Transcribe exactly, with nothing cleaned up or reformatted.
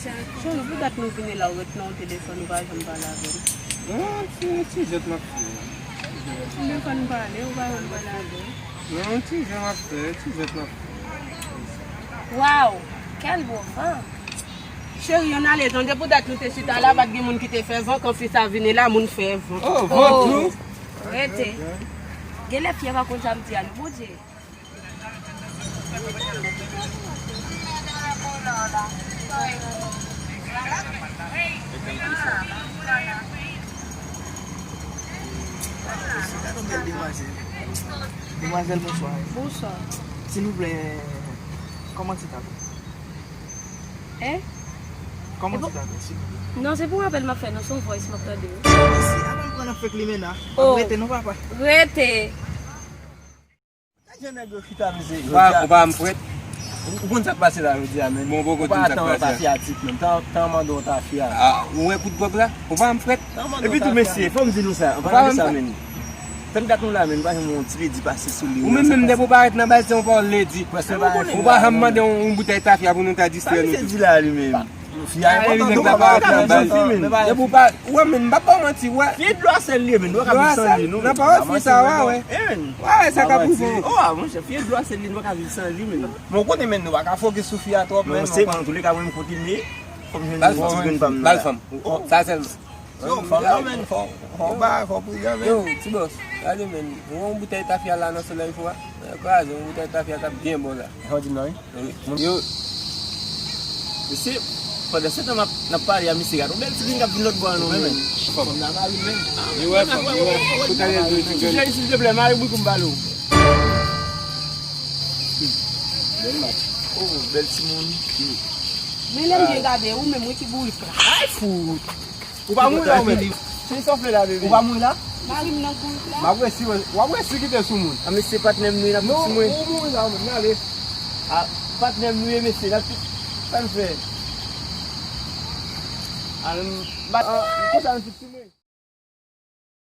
Cheri, pou dat nou vini la, ou ret nan yon telefòn, ou pa janm pale avè m. Non, ti, ti jwèt m ap fè. Telefòn pale, ou pa janm pale avè m. Non, ti jwèt m ap fè, ti jwèt m ap fè. Waw, kèl bon van. Cheri, ann ale, tande, pou dat nou te chita la, pa t gen moun ki te fè van, kan fi sa vini la, moun fè van. Oh, van tou? Rete. Genlè fi a pa konn sa m di a, non, Bondye. Gade yon bèl demwazèl. Demwazèl, bonswa. Bonswa. Silvouplè, kòman ti tate? Hein? Kòman ti tate, silvouplè? Non, se pou apèl m ap fè, non, se yon voice m ap tande. Mèsi. Avan m pran nan fèk limena. Oh. Rete non, papa. Rete. Gad jan nèg yo chita, mesye. Ou pa, ou pa wè m frèt? Ou, ou konn sa k pase la jodi a, menm? Bon, ou poko di m sa k pase a. Ou pa tann tafya, tit, menm. Tan, tan mande w tafya. Ah, ou wè kout gwòg la? Ou pa wè m frèt? Epi tou, mesye, fò m di nou sa. An palan de sa, menm. Tann dat nou la, menm, nou pa janm wè yon ti pedi pase sou li. Ou menm, menm, depi w parèt nan bal, se yon pawòl ledi. Ou pa janm mande yon, yon boutèy tafya pou nou ta distrè nou tou. Sa misye di la, li menm? Fi a enpòtan tou, papa, pa janm fi, menm. Depi w pa, ou wè, menm, m p ap ba w manti, ou wè. Fye dlo a sèl li ye, menm, nou pa ka viv san li, non. Nan pawòl fi sa, w a wè. W a wè sa k ap rive. Oh, monchè, fye dlo a sèl li, nou pa ka viv san li, menm. Men w konnen, menm, nou pa ka fokis sou fi a twòp, menm. Non, se, antouleka, mwen, m kontinye. Fò m jwenn yon ti grenn fanm nan la. Bal fanm. Sa sèlman. Yo, fanm nan, menm, fò, fò w ba, fò w pridan, menm. Yo, ti bòs, gade, menm, ou wè yon boutèy tafya la nan solèy fò a? Kraze, yon boutèy tafya k ap byen bon la. Sa w di m nan, wi? Wi. Yo, mesye, pandan se tan m ap, n ap pale a misye, gade yon bèl ti grenn k ap vin lòt bò a non, menm. Fanm nan mari, menm. Li wè fanm, li wè fanm. Ti jèn, silteplè, mari bourik ou m pale w. Bèl match. Oh, bèl timoun. Men lè m byen gade, ou menm, wi, ki bourik la. Ay, fout! Ou pa mouri la, ou menm? Se sa w fè la, bebe? Ou pa mouri la? Mari m nan bourik la. M ap resi, w ap resi kite sou moun. A, men se patnè m nou ye, n ap fouti mwen. Ou mouri la, ou menm, n ale. A, patnè m nou ye, mesye, n ap tout, sa n fè? A, m, m pa, a, konsa n fouti mwen.